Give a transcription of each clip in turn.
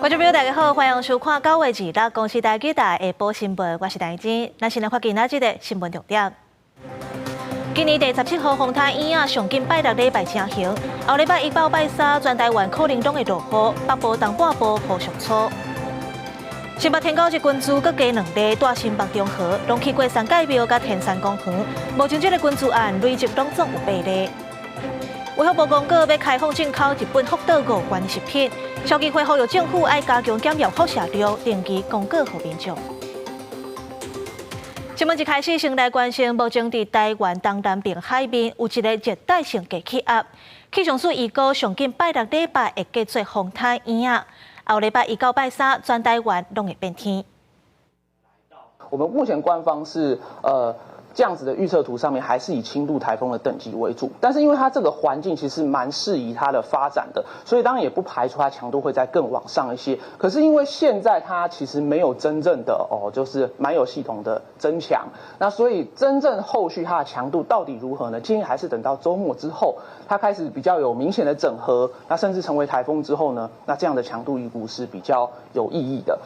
觀眾朋友大家好，歡迎收看9月26公視台語台下晡新聞，我是戴真。咱先來看今仔日的新聞重點。今年第17號風颱嬰仔上緊拜六禮拜成形，後禮拜一到拜三全台灣可能攏會落雨，北部、東半部雨上粗。新北天狗節菌株閣加兩例，蹛新北中和，攏去過三界廟佮天山公園，目前這个群聚案累積攏總有八例。衛福部公告欲開放進口日本福島五縣食品，消基會呼籲政府愛加強檢驗輻射量，定期公告予民眾。新聞一開始，先來關心目前佇台灣東南邊海面有一个熱帶性低氣壓，氣象署預估上緊拜六禮拜會結做風颱嬰仔，後禮拜一到拜三全台灣攏會變天。我們目前官方是這樣子的預測圖上面還是以輕度颱風的等級為主，但是因為它這個環境其實蠻適宜它的發展的，所以當然也不排除它強度會再更往上一些。可是因為現在它其實沒有真正的哦，就是蠻有系統的增強，那所以真正後續它的強度到底如何呢？建議還是等到週末之後，它開始比較有明顯的整合，那甚至成為颱風之後呢，那這樣的強度預估是比較有意義的。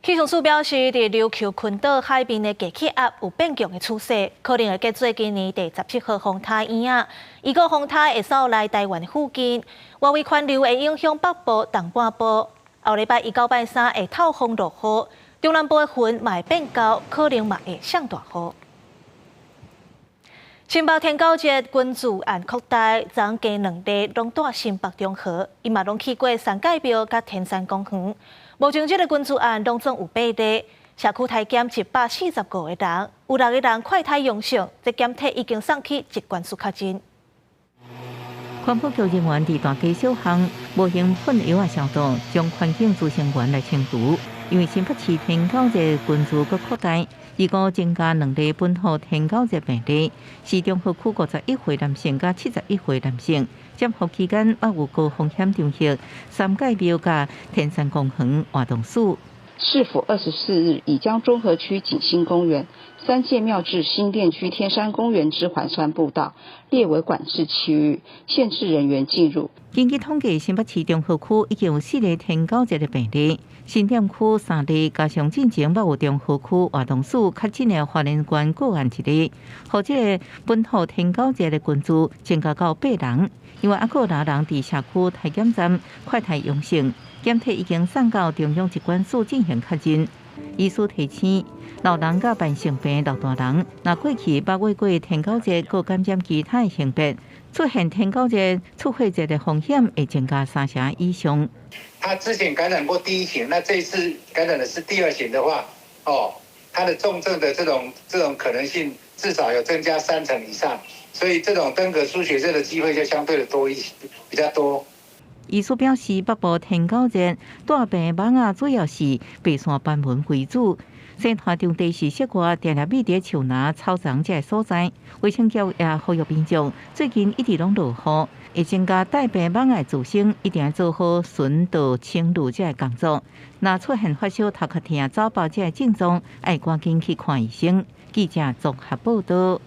氣象署表示，佇琉球群島海面的低氣壓有變強的趨勢，可能會結做今年第17號風颱嬰仔。預估風颱會掃來台灣附近，外圍環流會影響北部、東半部。後禮拜一到拜三會透風落雨，中南部的雲嘛會變厚，可能嘛會上大雨。新北天狗節群聚案擴大，昨加兩例攏蹛新北中和，𪜶嘛攏去過三界廟佮天山公園。目前這个群聚案攏總有八例，社區篩檢145個人，有六個人快篩陽性，這檢體已經送去疾管署確認。環保局人員佇大街小巷無形噴藥仔消毒，將環境衛生員來清除。因為新北市天狗節群聚閣擴大，預估增加兩例本土天狗節病例，是中和區51歲男性佮71歲男性。潛伏期間猶有高風險場合，三界廟佮天山公園活動史。市府24日已將中和區景興公園、三界廟至新店區天山公園之環山步道列為管制區域，限制人員進入。根據統計，新北市中和區已經有四例天狗節的病例，新店區三例，加上進前猶有中和區活動史確診的花蓮縣個案一例，予這个本土天狗節的群聚增加到八人。因為猶閣有六人佇社區篩檢站快篩陽性，檢體已經送到中央疾管署進行確認。醫師提醒，老人佮慢性病老大人，若過去捌過過天狗節，閣感染其他的型別，出現天狗節出血熱的風險會增加三成以上。他之前感染過第一型，那這一次感染的是第二型的話，哦，他的重症的這種可能性至少有增加三成以上。所以這種登革出血熱的機會就相對的多一些，比較多。醫師表示，北部天狗節帶病蠓仔主要是白線斑蚊為主，生態場地是室外，定定覕佇樹林、草叢這个所在。衛生局也呼籲民眾，最近一直攏落雨，會增加帶病蠓仔的滋生，一定愛做好巡倒清除這个工作。若出現發燒、頭殼疼、走爆這个症狀，愛趕緊去看醫生。記者綜合報道。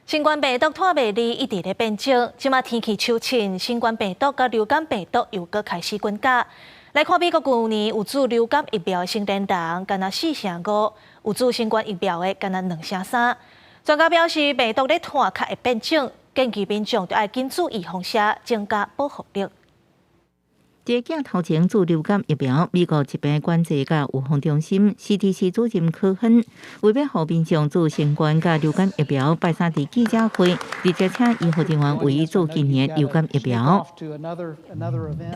新冠病毒拖袂離，一直咧變種。這馬天氣秋晴，新冠病毒佮流感病毒又閣開始滾架。來看美國舊年有注流感疫苗的成年人，干焦四成五；有注新冠疫苗的，干焦兩成三。專家表示，病毒咧湠較會變種，建議民眾著愛緊注預防射，增加保護力。佇鏡頭前注流感疫苗，美國疾病管制佮預防中心 CDC 主任科亨為欲予民眾注新冠佮流感疫苗，拜三佇記者會直接請醫護人員為伊注今年流感疫苗。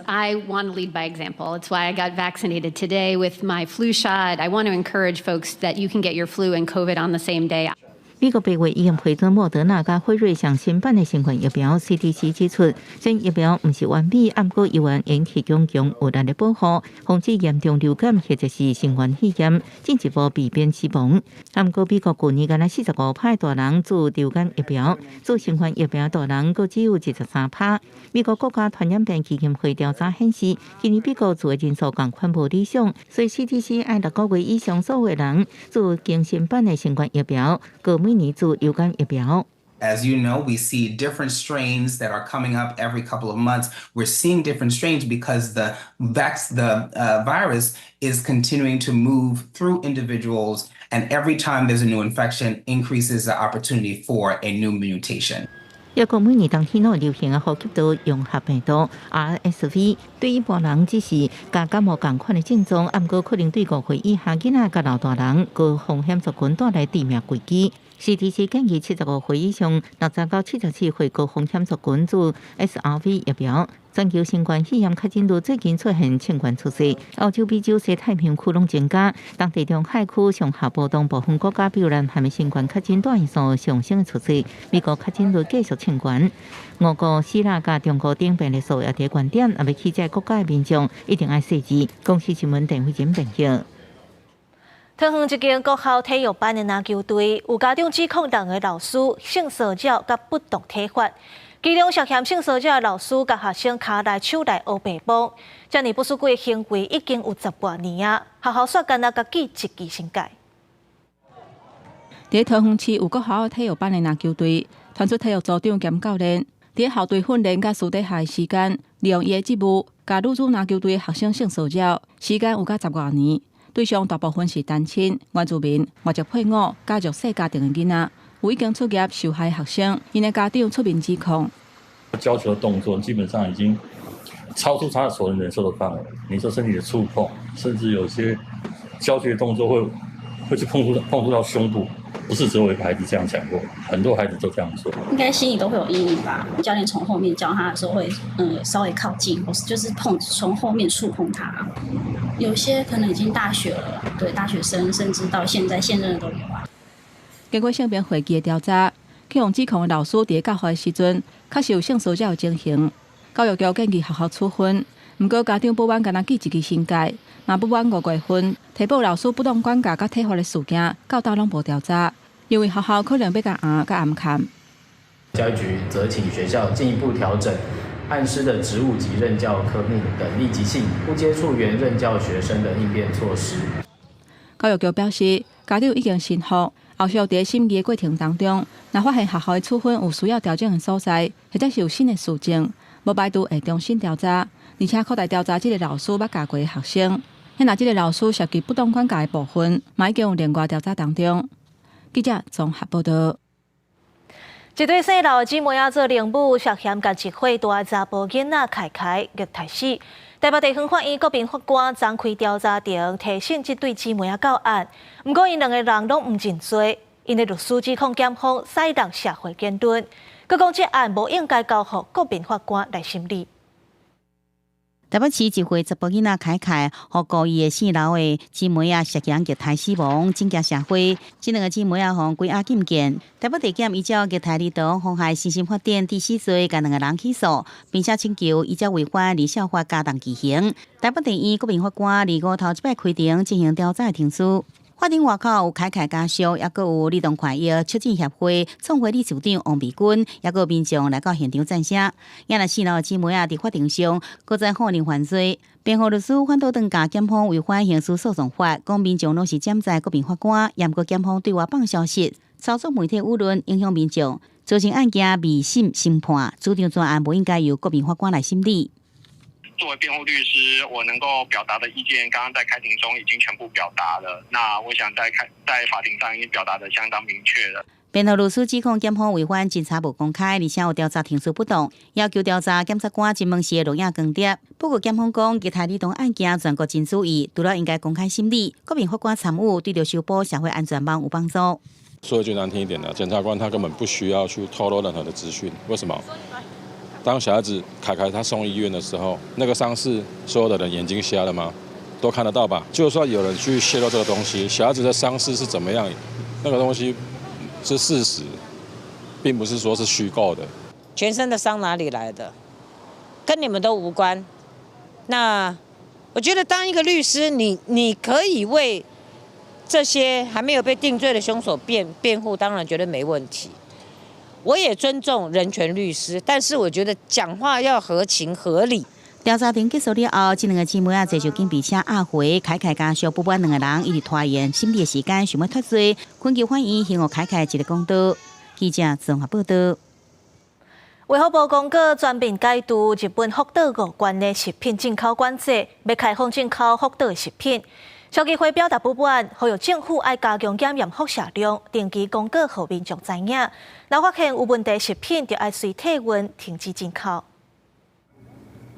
I want to lead by example. It's why I got vaccinated today with my flu shot. I want to encourage folks that you can get your flu and COVID on the same day. 美國白宮已經批准莫德納佮輝瑞上新版的新冠疫苗。CDC 指出，這疫苗毋是完美，毋過猶原會提供強有力的保護，防止嚴重流感或者是新冠肺炎進一步避免死亡。毋過美國舊年干焦45趴大人注流感疫苗，注新冠疫苗大人閣只有23趴。美國國家傳染病基金會調查顯示，今年美國注的人數仝款無理想，所以 CDC 愛6個月以上所有人注更新版的新冠疫苗，閣每年注流感疫苗。As you know, we see different strains that are coming up every couple of months. We're seeing different strains because the virus is continuing to move through individuals, and every time there's a new infection, increases the opportunity for a new mutation. 抑閣每年冬天攏流行的呼吸道融合病毒 RSV，對一般人只是佮感冒仝款的症狀，毋過可能對5歲以下囡仔佮老大人高風險族群帶來致命危機。CDC 建議75歲以上、60到74歲高風險族群注 SRV 疫苗。全球新冠肺炎確診率最近出現衝懸趨勢，歐洲、美洲、西太平洋區攏增加，當地中海區上下波動部分國家，比如南韓的新冠確診帶數上升的趨勢，美國確診率繼續衝懸。俄國、希臘佮中國等病例數也佇懸點，若欲去這國家的民眾一定愛細緻。公視新聞鄧慧珍編譯。桃園一間國校體育班的籃球隊，有家長指控兩个老師性騷擾佮不當體罰，其中涉嫌性騷擾的老師共學生跤內手內烏白摸，遮爾不守規的行為已經有十外年啊！學校煞干焦共記一支訓誡。佇桃園市有國校體育班的籃球隊，傳出體育組長兼教練，佇校隊訓練佮私底下的時間，利用伊的職務，共女子籃球隊的學生性騷擾，時間有甲十外年。對象大部分是單親、原住民、外籍配偶、佮弱勢家庭的囡仔，有已經出業受害學生，𪜶的家長出面指控。教球的動作基本上已經超出他所能忍受的範圍。你說身體的觸碰，甚至有些教學動作會去碰觸到胸部，不是只有一個孩子這樣講過，很多孩子都這樣做。應該心裡都會有陰影吧？教練從後面教他的時候會，稍微靠近，或是就是碰從後面觸碰他。有些可能已經大學了，對大學生，甚至到現在現任的都有啊。經過性平會議的調查，去予指控的老師佇教學的時陣，確實有性騷擾的情形。教育局建議學校處分，毋過家長不滿，干焦記一支訓誡，嘛不滿5月份提報老師不當管教佮體罰的事件，到今攏無調查，認為學校可能欲共紅佮暗崁。教育局則請學校進一步調整按師的職務及任教科目等立即性不接觸原任教學生的應變措施。教育局表示，家長已經信服，後續佇審議的過程當中，若發現學校的處分有需要調整的所在，或者是有新的事證，無排除會重新調查，而且擴大調查這个老師捌教過的學生。若這个老師涉及不當管教的部分，嘛已經有另外調查當中。記者綜合報道。一對姓劉的姊妹仔做靈母，涉嫌共1歲大查埔囡仔凱凱虐待死。台北地方法院國民法官昨開調查庭提審這對姊妹仔到案，毋過𪜶兩个人攏毋認罪，𪜶的律師指控檢方使弄社會言論，閣講這案無應該交予國民法官來審理。台北市1歲查埔囡仔凱凱，予高一的姓劉的姊妹仔涉嫌虐待死亡，震驚社會。這兩个姊妹仔予關押禁見。台北地檢依照虐待兒童妨害身心發展致死罪，共兩个人起訴，並且請求依照違反兒少法加重其刑。台北地院國民法官二五頭這擺開庭進行調查的程序。法庭外口有凱凱家屬，抑閣有兒童權益促進協會創會理事長王美君，抑閣有民眾來到現場贊聲。也若姓劉的姊妹仔佇法庭上，閣再否認犯罪。辯護律師反倒轉共檢方違反刑事訴訟法，講民眾攏是潛在國民法官，嚴過檢方對外放消息，操作媒體輿論，影響民眾，造成案件未審先判，主張全案無應該由國民法官來審理。作為辯護律師，我能夠表達的意見，剛剛在開庭中已經全部表達了。那我想在法庭上已經表達得相當明確了。辯護律師指控檢方違反偵查無公開，而且有調查程序不當，要求調查檢察官質問時的錄影光碟。不過檢方講，虐待兒童案件全國真注意，除了應該公開審理，國民法官參與對著修補社會安全網有幫助。說一句難聽一點的，檢察官他根本不需要去透露任何的資訊。為什麼？當小孩子凱凱他送醫院的時候，那個傷勢，所有的人眼睛瞎了嗎？都看得到吧？就算有人去泄露這個東西，小孩子的傷勢是怎麼樣，那個東西是事實，並不是說是虛構的。全身的傷哪裡來的？跟你們都無關。那我覺得當一個律師，你可以為這些還沒有被定罪的兇手辯護，當然絕對沒問題。我也尊重人權律師，但是我覺得講話要合情合理。調查庭結束了後，這兩个姊妹仔坐上警備車押回，凱凱家屬不滿兩个人一直拖延審理的時間，想欲脫罪，懇求法院還予凱凱一个公道。記者綜合報道。衛福部公告全面解除日本福島五縣的食品進口管制，欲開放進口福島的食品。消基會表達不滿，呼籲政府愛加強檢驗輻射量，定期公告予民眾知影。若發現有問題食品，就愛隨體溫停止進口。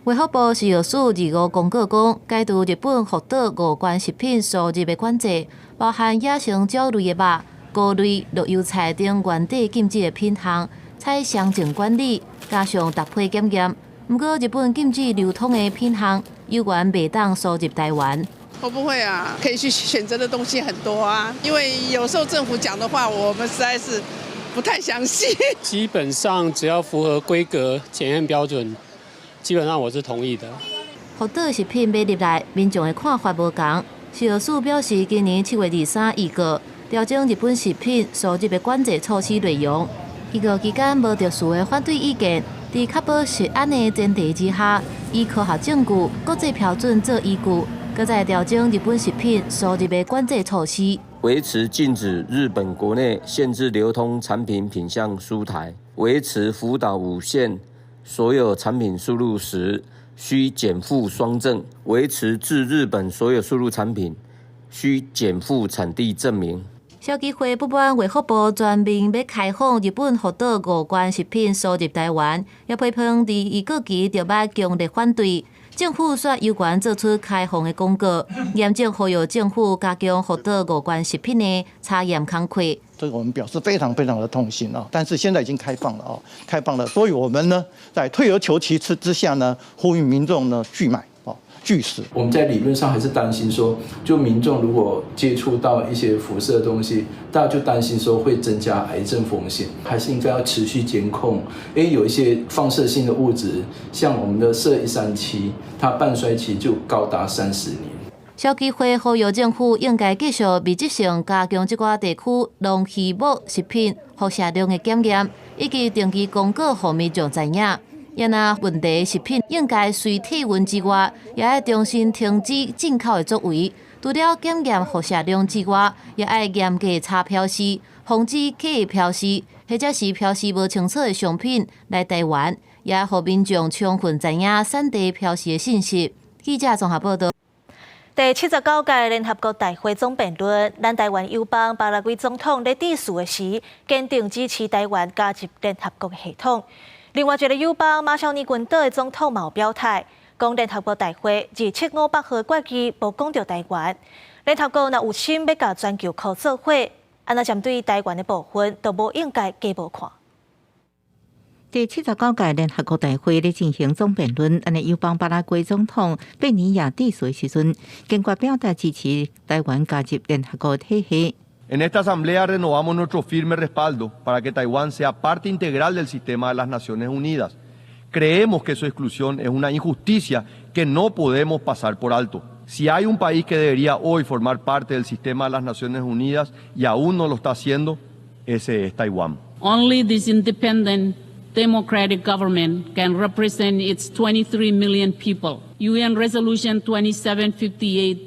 衛福部食藥署25公告講，解除日本福島五縣食品輸入的管制，包含野生鳥類的肉、菇類、綠油菜等原底禁止的品項，採詳盡管理，加上逐批檢驗。毋過日本禁止流通的品項，猶原袂當輸入台灣。我不會啊，可以去選擇的東西很多啊。因為有時候政府講的話，我們實在是不太相信。基本上只要符合規格檢驗標準，基本上我是同意的。福島食品買入來，民眾的看法無仝。食藥署表示，今年7月23預告調整日本食品輸入的管制措施內容。預告期間無特殊的反對意見，佇確保食安的前提之下，以科學證據、國際標準做依據，閣再調整日本食品輸入的管制措施。維持禁止日本國內限制流通產品品項輸台，維持福島五縣所有產品輸入時需檢附雙證，維持自日本所有輸入產品需檢附產地證明。消基會不滿衛福部全面欲開放日本福島五縣食品輸入台灣，也批評佇預告期就欲強烈反對。政府煞猶原做出開放的公告，嚴正呼籲政府加強福島五縣食品的查驗工課。這個我們表示非常非常的痛心啊！但是現在已經開放了哦，開放了，所以我們呢在退而求其次之下呢，呼籲民眾呢拒買。拒食。我們在理論上還是擔心說，就民眾如果接觸到一些輻射的東西，大家就擔心說會增加癌症風險，還是應該要持續監控。因為有一些放射性的物質，像我們的銫137，它半衰期就高達30年。消基會呼籲政府應該繼續密集性加強這寡地區農漁牧食品輻射量的檢驗，以及定期公告予民眾知影。若問題食品應該隨體溫之外，也愛重新停止進口的作為。除了檢驗輻射量之外，也愛嚴格查標示，防止假標示或者是標示無清楚的商品來台灣，也予民眾充分知影產地標示的信息。記者綜合報道。第79屆聯合國大會總辯論，咱台灣友邦巴拉圭總統咧致辭的時，堅定支持台灣加入聯合國系統。另外一個友邦馬紹爾群島的總統嘛有表態，講聯合國大會2758號決議無講著台灣，聯合國若有心欲共全球箍做伙，按呢針對台灣的部分都無應該加無看。第79屆聯合國大會咧進行總辯論，按呢友邦巴拉圭總統貝尼亞致辭時陣，堅決表達支持台灣加入聯合國體系。 En esta asamblea renovamos nuestro firme respaldo para que Taiwán sea parte integral del sistema de las Naciones Unidas. Creemos que su exclusión es una injusticia que no podemos pasar por alto. Si hay un país que debería hoy formar parte del sistema de las Naciones Unidas y aún no lo está haciendo, ese es Taiwán. Only this independent democratic government can represent its 23 million people. UN Resolution 2758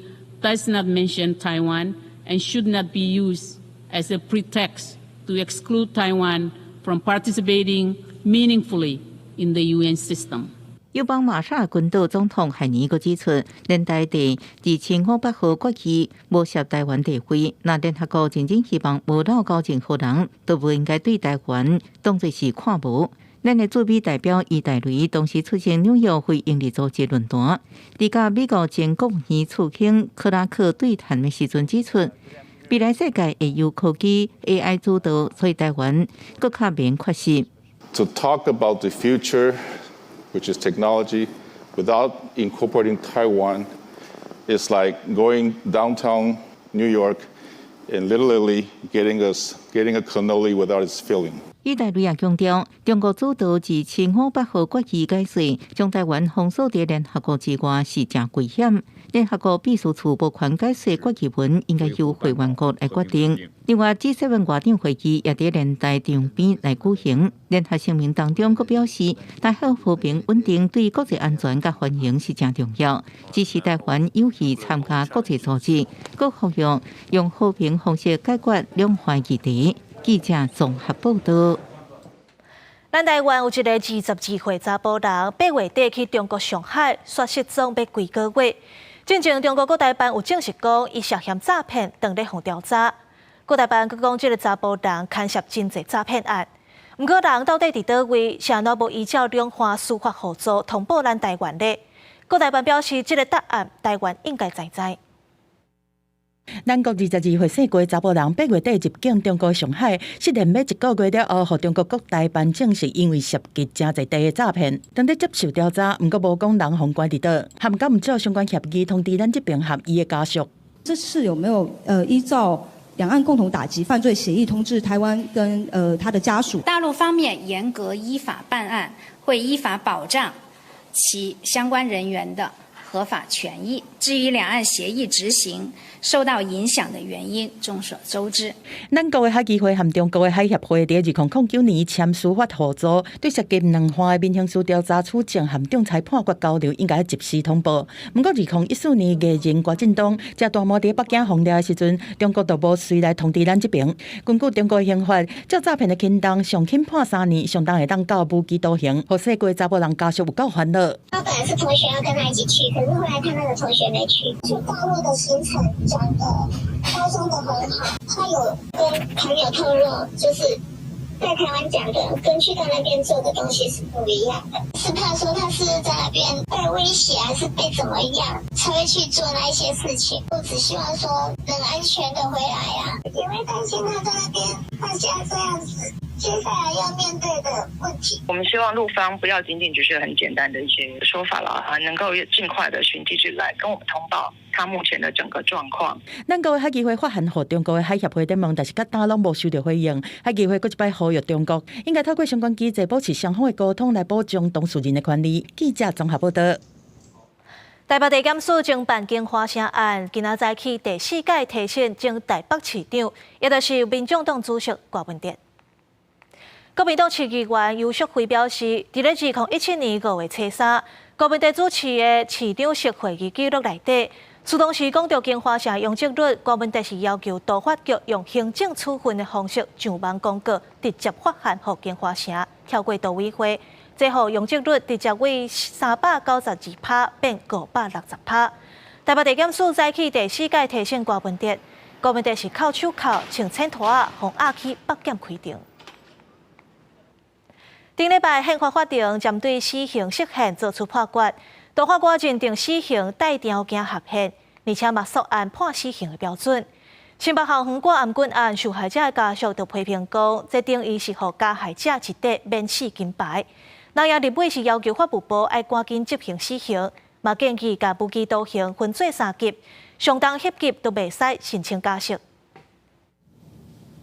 does not mention Taiwan and should not be used as a pretext to exclude Taiwan from participating meaningfully in the UN system. 友邦馬紹爾群島總統海尼閣指出，聯大第2500號決議無涉台灣地位，若聯合國真正希望無漏勾任何人，都無應該對台灣當作是看無。咱的駐美代表余大雷當時出席紐約非營利組織論壇，佇佮美國前國務院次卿克拉克對談的時陣指出，未來世界會由科技 AI 主導，所以台灣閣較免缺席。 To talk about the future, which is technology, without incorporating Taiwan, is like going downtown New York in Little Italy, getting a cannoli without its filling. 余大雷也強調，中國主導2758號決議解說，將台灣封鎖佇聯合國之外是誠危險。聯合國秘書處無權解說決議文，應該由會員國來決定。另外，G7 外長會議也佇聯大場邊來舉行。聯合聲明當中，閣表示，台海和平穩定對國際安全佮繁榮是誠重要，支持台灣有序參加國際組織，閣呼籲用和平方式解決兩岸議題。記者綜合報道。咱台灣有一个22歲查埔人，8月底去中國上海，煞失蹤欲幾个月。進前中國國台辦有證實講，伊涉嫌詐騙，當咧予調查。國台辦閣講，這个查埔人牽涉真濟詐騙案。毋過人到底佇佗位，是按怎無依照兩岸司法互助通報咱台灣咧？國台辦表示，這个答案台灣應該知知。咱國22歲姓郭查埔人，8月底入境中國上海，失聯欲一個月了後，予中國國台辦證實因為涉及誠濟地的詐騙，當咧接受調查，毋過無講人予關佇佗，含敢毋照相關協議通知咱這邊和伊的家屬。這次有沒有依照兩岸共同打擊犯罪協議通知台灣跟他的家屬？大陸方面嚴格依法辦案，會依法保障其相關人員的合法權益。至於兩岸協議執行受到影響的原因，眾所周知。咱國的海基會和中國的海協會佇2009年簽司法互助，對涉及兩岸的民刑事調查取證和仲裁判決交流，應該及時通報。毋過2014年藝人郭振東食大麻佇北京予掠的時陣，中國就無隨來通知咱這邊。根據中國刑法，照詐騙的輕重，上輕判3年，上重會當到無期徒刑。予姓郭查埔人家屬有夠煩惱。他本來是同學要跟他一起去，可是後來他那個同學沒去。去大陸的行程講的包裝的很好，他有跟朋友透露，就是在台灣講的跟去到那邊做的東西是不一樣的，是怕說他是在那邊被威脅還是被怎麼樣，才會去做那一些事情。我只希望說能安全的回來啊，也會擔心他在那邊他現在這樣子，接下來要面對的問題。我們希望陸方不要僅僅只是很簡單的一些說法了啊，能夠盡快的循機制來跟我們通報他目前的整個狀況。咱國的海基會發函予中國的海協會等問，但是佮今攏無收著回應。海基會閣一擺呼籲中國，應該透過相關機制保持雙方的溝通，來保障當事人的權利。記者綜合報道。台北地檢署偵辦京華城案，今仔早起第四屆提審前台北市長，也就是民眾黨主席柯文哲。國民黨市議員游錫堃表示，佇咧2017年5月初3，柯文哲主持的市長室會議記錄內底，自當時講著京華城容積率，柯文哲是要求都發局用行政處分的方式上網公告，直接發函予京華城，跳過都委會，最後容積率直接為392%變560%。台北地檢署早起第四屆提審柯文哲，柯文哲是銬手銬，穿淺拖仔，予押去北檢開庭。頂禮拜憲法法庭針對死刑釋憲作出判決，大法官認定死刑帶條件合憲，而且嘛溯按判死刑的標準。新北校園掛頷頸案受害者的家屬就批評講，這等於是予加害者一塊免死金牌。南亞立委是要求法務部愛趕緊執行死刑，嘛建議共無期徒刑分做三級，上重彼級都袂使申請假釋。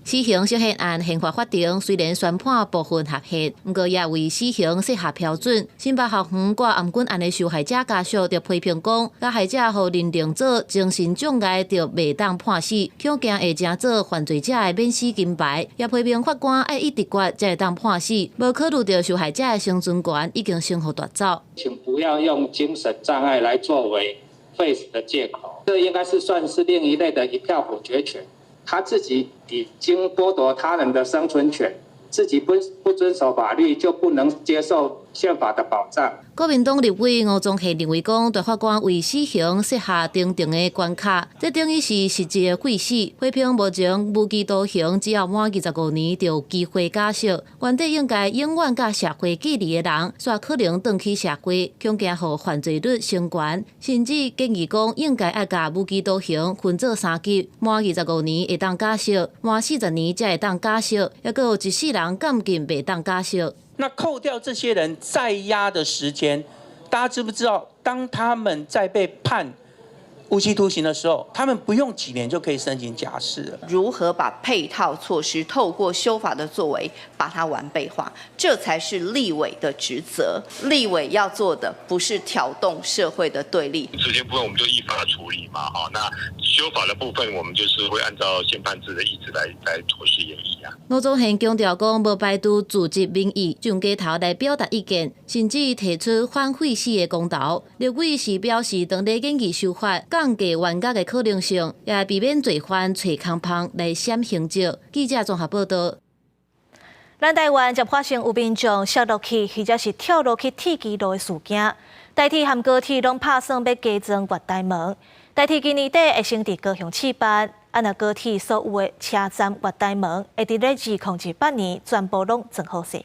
死刑釋憲案憲法法庭雖然宣判部分合憲，毋過也為死刑設下標準。新北校園掛頷頸案的受害者家屬就批評講，加害者予認定做精神障礙就袂當判死，恐驚會成做犯罪者的免死金牌。也批評法官愛依直覺才會當判死，無考慮著受害者的生存權已經先予奪走。請不要用精神障礙來作為廢死的借口，這應該是算是另一類的一票否決權。他自己已經剝奪他人的生存權，自己不遵守法律，就不能接受憲法的保障。國民黨立委吳宗憲認為講，大法官為死刑設下重重的關卡，這等於是實質的廢死。批評目前無期徒刑只要滿25年就有機會假釋，原底應該永遠佮社會隔離的人，煞可能轉去社會，恐驚予犯罪率升懸，甚至建議講應該愛共無期徒刑分做三級，滿25年會當假釋，滿40年才會當假釋，猶閣有一世人監禁袂當假釋。那扣掉這些人在押的時間，大家知不知道？當他們在被判無期徒刑的時候，他們不用幾年就可以申請假釋了。如何把配套措施透過修法的作為，把它完備化，這才是立委的職責。立委要做的不是挑動社會的對立。這些部分我們就依法處理嘛，哈。那修法的部分，我們就是會按照憲判字的意思來妥適研議啊。吳宗憲強調講，無排除組織民意上街頭來表達意見，甚至提出反廢死的公投。立委是表示，當咧研議修法，降低冤家的可能性，也避免罪犯揣空縫來閃刑責。記者綜合報道。咱台灣才發生有民眾摔落去，或者是跳落去鐵支路的事件。台鐵和高鐵攏拍算欲加裝月台門。台鐵今年底會先佇高雄試辦，啊若高鐵所有的車站月台門會佇咧2018年全部攏裝好勢。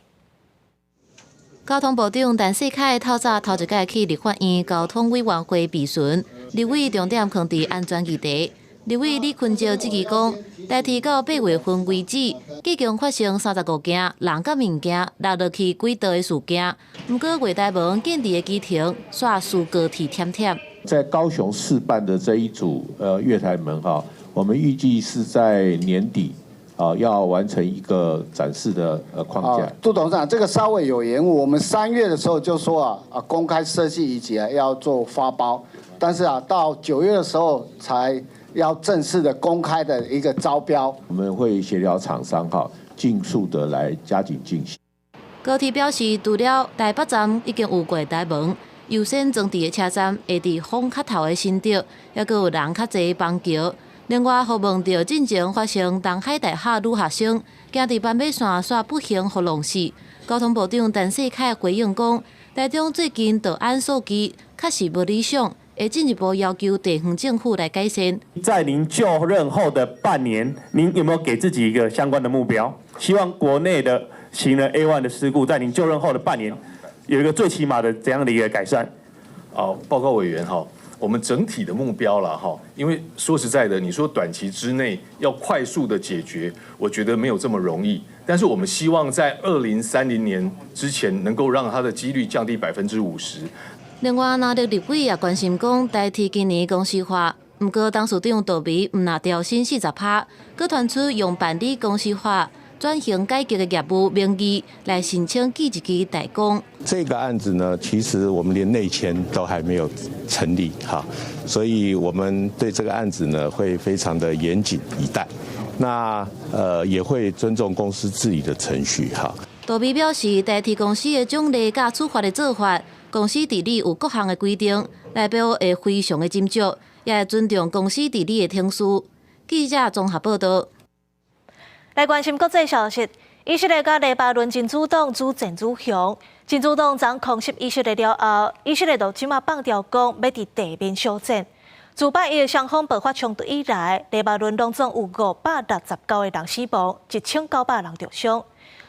交通部長陳世凱透早頭一擺去立法院交通委員會備詢，立委重點囥佇安全議題。立委李坤昭質疑講，台鐵到8月份為止，已經發生35件人佮物件落落去軌道的事件。毋過月台門建置的機程，煞輸高鐵忝忝。在高雄試辦的這一組月台門哈，我們預計是在年底啊要完成一個展示的框架。杜董事長，這個稍微有延誤，我們3月的時候就說公開設計以及要做發包，但是啊到9月的時候才要正式的公開的一個招標。我們會協調廠商哈，盡速的來加緊進行。高鐵表示，除了台北站已經有月台門，優先裝置的車站會佇風較透的新竹，抑閣有人較濟的板橋。另外，予問著進前發生東海大學女學生行佇斑馬線，煞不幸予弄死。交通部長陳世凱回應講，台中最近導安數據確實無理想，會進一步要求地方政府來改善。在您就任後的半年，您有沒有給自己一個相關的目標？希望國內的行人 A1 的事故，在您就任後的半年，有一個最起碼的怎樣的一個改善？哦，報告委員哈，我們整體的目標了哈，因為說實在的，你說短期之內要快速的解決，我覺得沒有這麼容易。但是我們希望在2030年之前，能夠讓它的幾率降低50%。另外，藍綠立委也關心講，台鐵今年公司化，毋過董事長杜微毋若調薪40%，閣傳出用辦理公司化轉型改革的業務名義來申請記一支代工。這個案子呢，其實我們連內簽都還沒有成立哈，所以我們對這個案子呢會非常的嚴謹以待。那也會尊重公司治理的程序哈。杜微表示，台鐵公司的獎勵佮處罰的做法，公司治理有各項的規定，內部會非常的斟酌，也會尊重公司治理的程序。記者綜合報道。來關心國際消息，以色列佮黎巴嫩真主黨愈戰愈兇，真主黨昨空襲以色列了後，以色列就這馬放調講欲佇地面小戰。自拜一雙方爆發衝突以來，黎巴嫩攏總有569個人死亡，1900人著傷。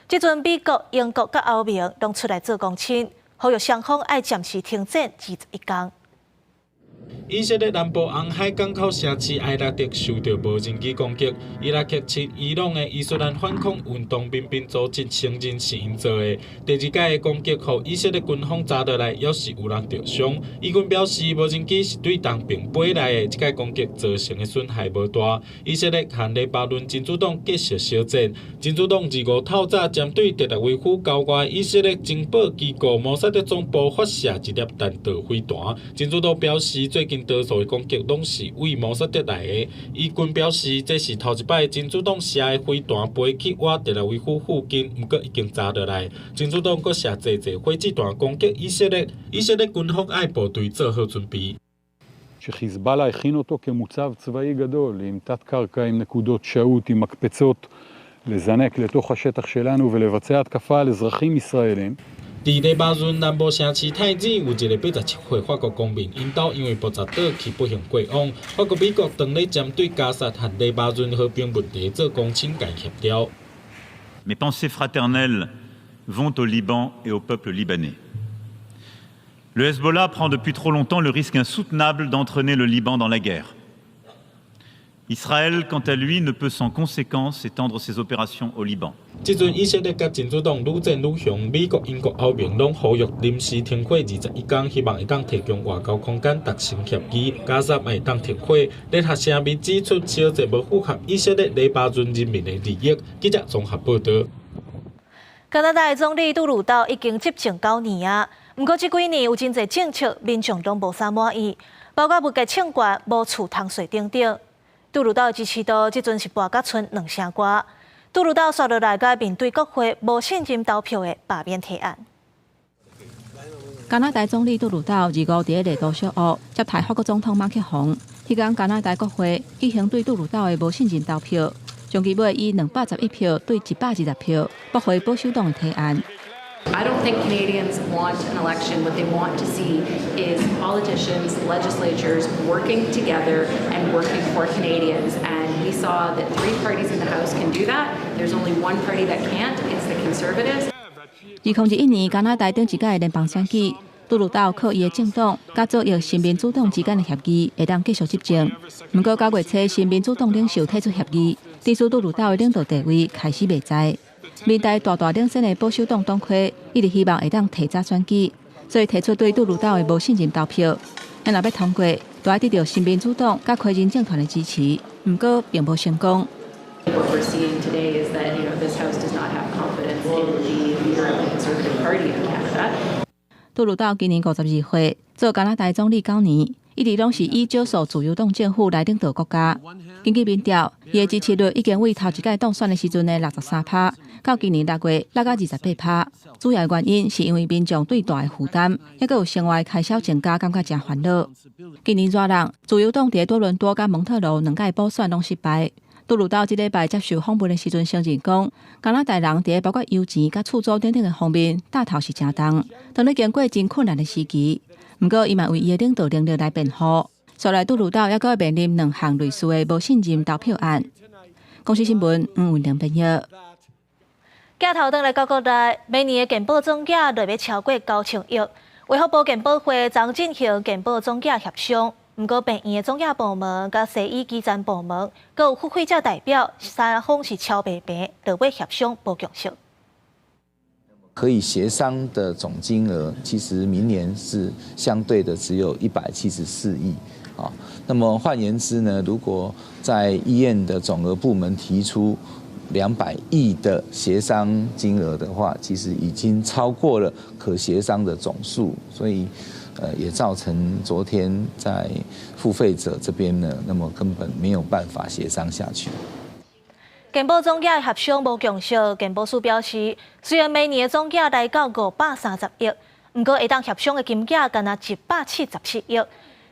這陣美國、英國佮歐盟攏出來做公親，呼籲雙方愛暫時停戰21天。以色列南部紅海港口城市埃拉特受著無人機攻擊，伊拉克親伊朗的伊斯蘭反抗運動民兵組織承認是𪜶做的。第二擺的攻擊，予以色列軍方查落來，猶是有人著傷。以軍表示，無人機是對東邊飛來的，這擺攻擊造成的損害無大。以色列和黎巴嫩真主黨繼續相戰。真主黨25透早針對特拉維夫郊外以色列情報機構摩薩德總部發射一粒彈道飛彈。真主黨表示，最近多數的攻擊攏是對摩薩德來的。以軍表示，這是頭一擺真主黨射的飛彈飛去倚特拉維夫附近，毋過已經查落來。真主黨閣射濟濟火箭彈攻擊以色列，以色列軍方愛部隊做好準備。 שחיזבאללה הכין אותו כמוצב צבאי גדול, עם תת-קרקע, עם נקודות שהות, עם מקפצות, לזנק לתוך השטח שלנו ולבצע התקפה על אזרחים ישראלים. 佇黎巴嫩南部城市泰爾有一個87歲法國公民，𪜶兜因為爆炸倒去不幸過往。法國、美國當咧針對加薩和黎巴嫩和平問題做公親共協調。 Mes pensées fraternelles vont au Liban et au peuple libanais. Le Hezbollah prend depuis trop longtemps le risque insoutenable d'entraîner le Liban dans la guerre. Israël, quant à lui, ne peut sans conséquence étendre ses opérations au Liban. 這陣以色列佮真主黨愈戰愈兇，美國、英國、歐盟攏呼籲臨時停火21天，希望會當提供外交空間達成協議。加薩會當停火。聯合聲明指出，小戰無符合以色列、黎巴嫩人民的利益。記者綜合報道。加拿大總理杜魯道已經執政9年啊，毋過這幾年有真濟政策，民眾攏無啥滿意，包括物價衝懸、無厝通稅等等。杜魯道的支持度這陣是跋甲賰2成外。杜魯道紲落來，閣面對國會無信任投票的罷免提案。加拿大總理杜魯道25佇咧麗都小屋接待法國總統馬克宏。彼工加拿大國會舉行對杜魯道的無信任投票，終其尾以211票對120票駁回保守黨的提案。 I don't think Canadians want an election. What they want to see is politicians, legislatures working together and working for Canadians. And we saw that three parties in the House can do that. There's only one party that can't. It's the Conservatives. 2021年加拿大頂一屆聯邦選舉，杜魯道靠伊的政黨佮左翼新民主黨之間的協議，會當繼續執政。毋過九月初，新民主黨領袖退出協議，致使杜魯道的領導地位開始袂在。民代大大領先的保守黨黨魁一直希望會當提早選舉，所以提出對杜魯道的無信任投票。若欲通過，就愛得著新民主黨佮魁人政團的支持。毋過並無成功。 What we're seeing today is that this House does not have confidence in the leader of the Conservative Party in Canada. 杜魯道今年52歲，做加拿大總理九年，一直攏是以少數自由黨政府來領導國家。根據民調，伊的支持率已經為頭一屆當選的時陣的63趴，到今年6月落到28趴。主要原因是因為民眾對大的負擔，抑閣有生活開銷增加，感覺誠煩惱。今年熱人，自由黨佇多倫多佮蒙特婁兩屆補選攏失敗。杜魯道這禮拜接受訪問的時陣承認講，加拿大人佇包括油錢佮厝租等等的方面，擔頭是誠重，當咧經過真困難的時期。毋過，伊嘛為伊的領導能力來辯護。紲來杜魯道抑閣面臨兩項類似的無信任投票案。公視新聞黃文玲編譯。鏡頭轉來到國內，每年的健保總額落欲超過9000億。衛福部健保會昨進行健保總額協商，毋過病院的總額部門佮西醫基層部門，閣有付費者代表三方是敲袂平，落尾協商無共識。可以協商的總金額，其實明年是相對的只有174億啊。那麼換言之呢，如果在醫院的總額部門提出200億的協商金額的話，其實已經超過了可協商的總數，所以也造成昨天在付費者這邊呢，那麼根本沒有辦法協商下去。健保總額協商無共識，健保署表示，雖然每年的總額來到530億，毋過會當協商的金額干焦177億，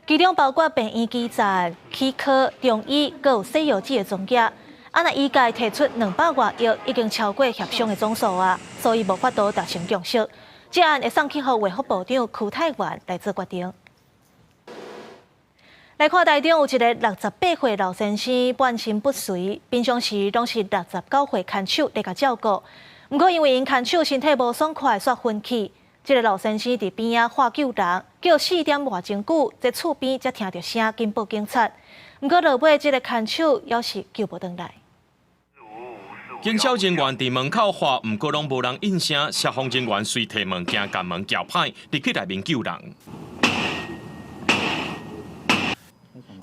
其中包括病院基層、齒科、中醫，閣有西藥劑的總額。啊，若醫界提出200外億，已經超過協商的總數啊，所以無法度達成共識。這案會送去予衛福部長邱泰源來做決定。來看台中有一个68歲老先生半身不遂，平常時攏是69歲牽手來共照顧。毋過因為𪜶牽手身體無爽快，煞昏去。這个老先生佇邊仔喊救人，叫4點外鐘久，這厝邊才聽著聲，緊報警察。毋過落尾這个牽手猶是救無轉來。警消人員佇門口喊，毋過攏無人應聲。消防人員隨提物件共門撬歹，入去內面救人。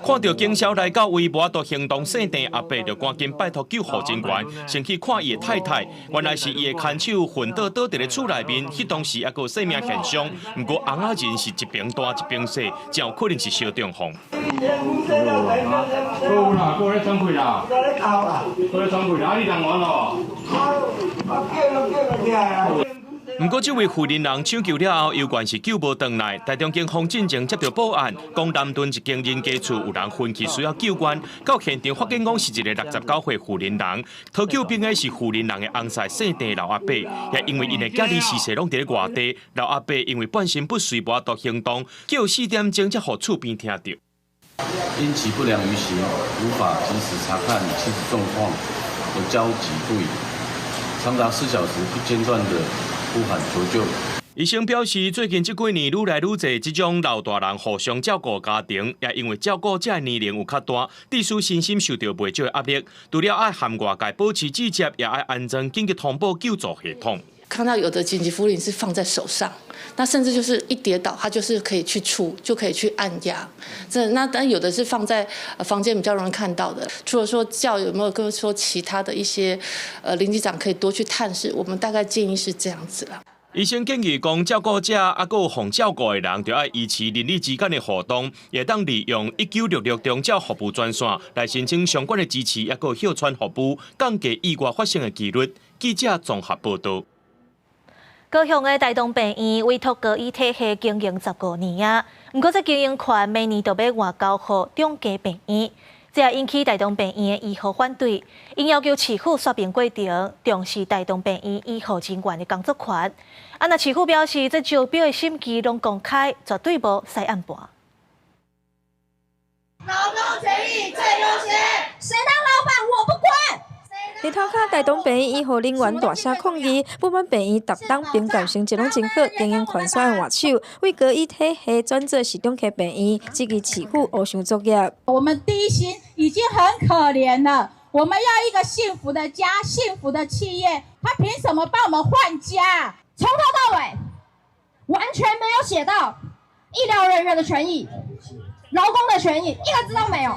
看著警消來到位，無法度行動，姓鄭阿伯就趕緊拜託救護人員，先去看伊的太太。原來是伊的牽手昏倒倒佇咧厝內面，彼當時猶閣有生命現象。毋過翁仔人是一邊大一邊細，真有可能是燒中風。夠啦，夠咧喘氣啦，夠咧喘氣啦，啊你人完咯。毋過，這位婦人人搶救了後，猶原是救無轉來。台中警方進前接著報案，講南屯一間人家厝有人昏去，需要救援。到現場發現講是一个69歲婦人人，討救兵的是婦人人的翁婿姓鄭老阿伯，也因為𪜶的囝兒時勢攏佇咧外地，老阿伯因為半身不遂，無法度行動，叫4點鐘才予厝邊聽著。因其不良於行，無法及時查看妻子狀況而焦急不已，長達4小時不間斷的呼喊求救。醫生表示，最近這幾年愈來愈濟這種老大人互相照顧家庭，也因為照顧者的年齡有較大，致使身心受著袂少的壓力。除了愛和外界保持接觸，也愛安裝緊急通報救助系統。看到有的緊急扶靈是放在手上，那甚至就是一跌倒，他就是可以去觸，就可以去按壓。這那但有的是放在房間比較容易看到的。除了說叫有沒有跟說其他的一些，鄰里長可以多去探視，我們大概建議是這樣子啦。醫生建議講，照顧者抑閣有予照顧的人，著愛維持鄰里之間的互動，會當利用1966長照服務專線來申請相關的支持，抑閣有哮喘服務，降低意外發生的幾率。記者綜合報導。高雄的大同病院委託高醫體系經營15年啊，毋過這經營權每年都欲外交予中家病院，這也引起大同病院的醫護反對，𪜶要求市府說明過程，重視大同病院醫護人員的工作權。啊，若市府表示，這招標的審議攏公開，絕對無使暗盤。勞工權益最優先，誰當老闆我不管。佇頭殼大同病院醫護人員大聲抗議，不滿病院逐冬評鑑成績攏真好，經營權煞愛換手，為高醫體系轉做是中溪病院，質疑市府烏箱作業。我們低薪已經很可憐了，我們要一個幸福的家，幸福的企業，他憑什麼幫我們換家？從頭到尾完全沒有寫到醫療人員的權益、勞工的權益，一個字都沒有。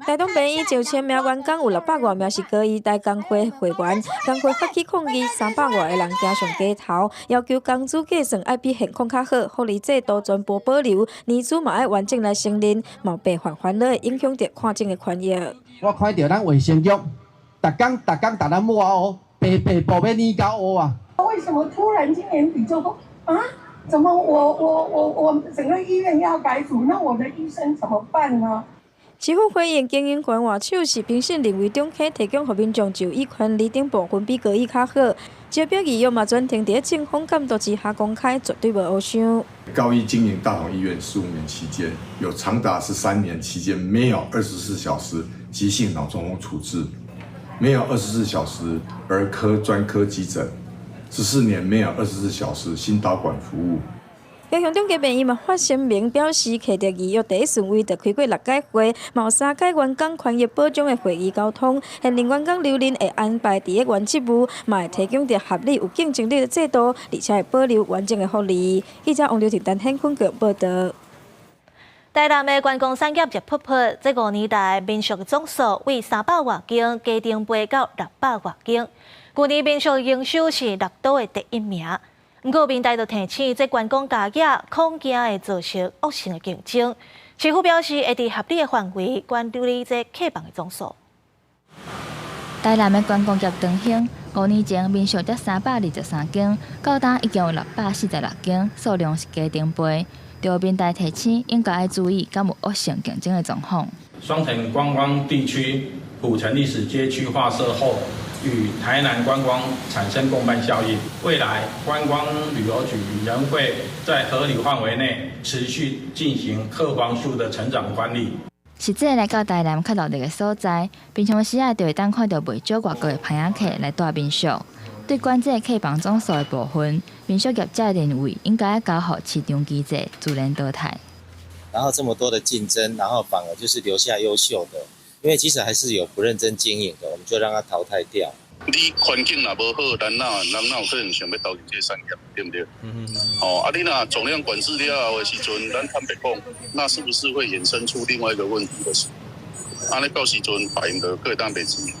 大同病院上千名員工有600外名是高醫大工會會員，工會發起抗議，300外个人行上街頭，要求工資計算愛比現況較好，福利制度全部保留，年資嘛愛完整來承認，嘛白煩煩惱會影響著看診的權益。我看著咱衛生局，逐工逐工共咱抹烏，白白布欲染到烏啊！為什麼突然今年底就說啊？怎麼我整個醫院要改組？那我的醫生怎麼辦呢？市府回應經營權換手是評審認為中溪提供予民眾就醫權利等部分比高醫較好，招標議約嘛全程佇政風監督之下公開，絕對無烏箱。高醫經營大同醫院15年期間，有長達13年期間沒有24小時急性腦中風處置，沒有24小時兒科專科急診，14年沒有24小時心導管服務。高雄中家病院嘛發聲明表示，摕著預約第一順位，就開過六屆會，嘛有三屆員工權益保障的會議溝通，現任員工留任會安排佇個原職務，嘛會提供著合理有競爭力的制度，而且會保留完整的福利。記者王劉婷、陳顯坤報導。台南的觀光產業熱噗噗，這5年來民宿的總數為300外間，加長倍到600外間。舊年民宿營收是六都的第一名。毋過民代就提醒，這觀光加業恐驚會造成惡性的競爭。市府表示，會佇合理的範圍管理這客房的總數。台南的觀光業長興，5年前民宿才323間，到今已經有646間，數量是加成倍。著民代提醒，應該愛注意，敢有惡性競爭的狀況。雙城觀光地區府城歷史街區劃設後，與台南觀光產生共伴效應。未來觀光旅遊局仍會在合理範圍內持續進行客房數的成長管理。實際來到台南較熱鬧的所在，平常時仔就會當看著袂少外國的伴仔客來蹛民宿。對管制客房總數的部分，民宿業者認為應該交予市場機制自然淘汰。然後這麼多的競爭，然後反而就是留下優秀的，因為其實還是有不認真經營的，我們就讓它淘汰掉。你環境若無好，咱哪人哪有可能想欲投入這個產業，對毋對？哦，啊，你若總量管制了後的時陣，咱坦白講，那是不是會衍生出另外一個問題？就是，按呢到時陣別人就閣會當賣錢。